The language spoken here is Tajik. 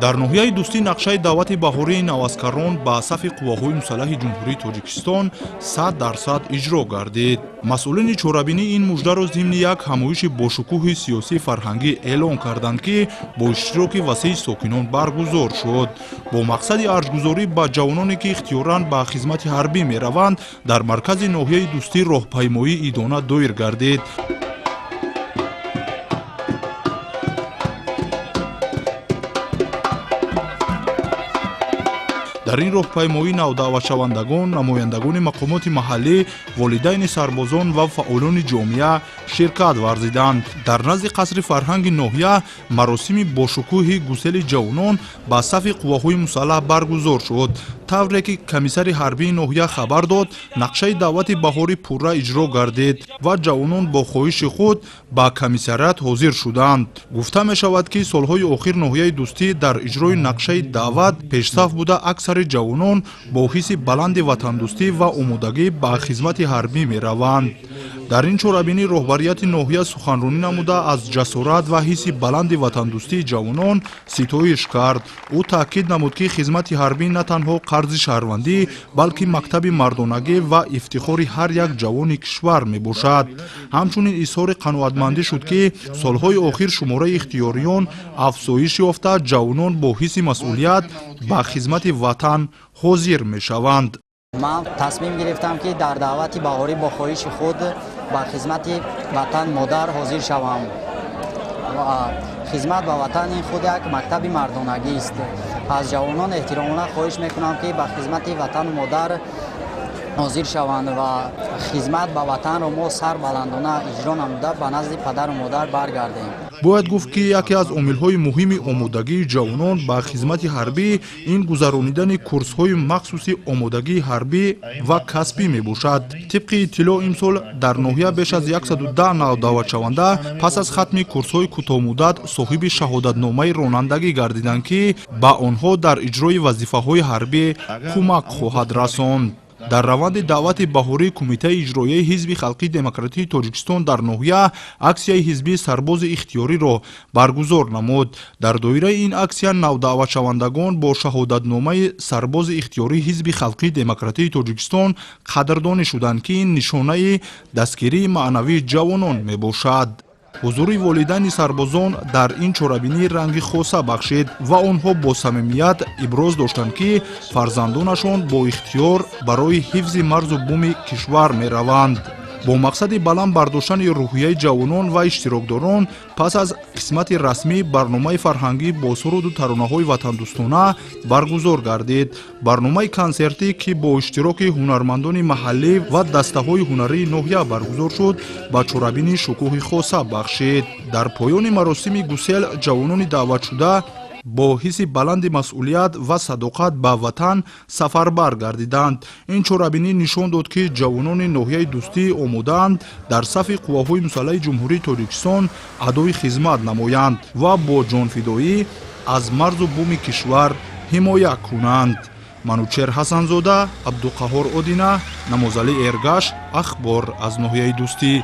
Дар ноҳияи Дӯстӣ нақшаи даъвати баҳории наваскарон ба сафи қувваҳои мусаллаҳи Ҷумҳурии Тоҷикистон 100% иҷро гардид. Масъулини чорабинӣ ин муждаро зимни як ҳамоиши бошукӯҳи сиёсӣ фарҳангӣ эълон карданд, ки бо иштироки васеи сокинон баргузор шуд. Бо мақсади арҷгузорӣ ба ҷавононе, ки ихтиёран ба хизмати ҳарбӣ мераванд, дар маркази ноҳияи Дӯстӣ роҳпаймоии идона доир гардид. Дар ин роҳпаймоӣ навдаъватшавандагон, намояндагони мақомоти маҳаллӣ, волидайни сарбозон ва фаъолони ҷомеа ширкат варзиданд. Дар назди қасри фарҳанги ноҳия маросими бошукӯҳи гусели ҷавонон ба сафи қувваҳои мусаллаҳ баргузор шуд. Тавре ки комиссари ҳарбии ноҳия хабар дод, нақшаи даъвати баҳорӣ пурра иҷро гардид ва ҷавонон бо хоҳиши худ ба комиссариат ҳозир шуданд. Гуфта мешавад, ки солҳои охир ноҳияи Дӯстӣ дар иҷрои нақшаи даъват пешсаф буда, аксари ҷавонон бо ҳисси баланди ватандӯстӣ ва омодагӣ ба хизмати ҳарбӣ мераванд. Дар ин чорабинӣ роҳбарияти ноҳия суханронӣ намуда, аз ҷасорат ва ҳисси баланди ватандӯстии ҷавонон ситоиш кард. Ӯ таъкид намуд, ки хизмати ҳарбӣ на танҳо қарзи шаҳрвандӣ, балки мактаби мардонагӣ ва ифтихори ҳар як ҷавони кишвар мебошад. Ҳамчунин изҳори қаноатмандӣ шуд, ки солҳои охир шумораи ихтиёриён афзоиш ёфта, ҷавонон бо ҳисси масъулият ба хизмати ватан ҳозир мешаванд. Ман тасмим гирифтам, ки дар даъвати баҳорӣ бо хоҳиши худ ба хизмати ватан модар ҳозир шавам. Хизмат ба ватани худ як мактаби мардонагист. Аз ҷавонон эҳтиромона хоҳиш мекунам, ки ба хизмати ватану модар ҳозир шаванд ва хизмат ба ватанро мо сарбаландона иҷро намуда, ба назди падару модар баргардем. Бояд гуфт, ки яке аз омилҳои муҳими омодагии ҷавонон ба хизмати ҳарбӣ ин гузаронидани курсҳои махсуси омодагии ҳарбӣ ва касбӣ мебошад. Тибқи иттилоъ, имсол дар ноҳия беш аз 110 нав даъватшаванда пас аз хатми курсҳои кӯтоҳмуддат соҳиби шаҳодатномаи ронандагӣ гардиданд, ки ба онҳо дар иҷрои вазифаҳои ҳарбӣ кӯмак хоҳад расонд. Дар раванди даъвати баҳории Кумитаи иҷроияи Ҳизби халқии демократии Тоҷикистон дар ноҳия аксияи ҳизбии сарбози ихтиёриро баргузор намуд. Дар доираи ин аксия навдаъватшавандагон бо шаҳодатномаи сарбози ихтиёрии Ҳизби халқии демократии Тоҷикистон қадрдонӣ шуданд, ки ин нишонаи дастгирии маънавии ҷавонон мебошад. Ҳузури волидайни сарбозон дар ин чорабинӣ ранги хоса бахшид ва онҳо бо самимият иброз доштанд, ки фарзандонашон бо ихтиёр барои ҳифзи марзу буми кишвар мераванд. Бо мақсади баланд бардоштани рӯҳияи ҷавонон ва иштирокдорон, пас аз қисмати расмӣ барномаи фарҳангӣ бо суруду таронаҳои ватандӯстона баргузор гардид. Барномаи консертӣ, ки бо иштироки ҳунармандони маҳаллӣ ва дастаҳои ҳунарии ноҳия баргузор шуд, ба чорабинӣ шукӯҳи хоса бахшид. Дар поёни маросими гусел ҷавонони даъватшуда бо ҳисси баланди масъулият ва садоқат ба ватан сафарбар гардиданд. Ин чорабинӣ нишон дод, ки ҷавонони ноҳияи Дӯстӣ омодаанд дар сафи қувваҳои мусаллаҳи Ҷумҳурии Тоҷикистон адои хизмат намоянд ва бо ҷонфидоӣ аз марзу буми кишвар ҳимоя кунанд. Манучер Ҳасанзода, Абдуқаҳҳор Одина, Намозалӣ Эргаш, Ахбор аз ноҳияи Дӯстӣ.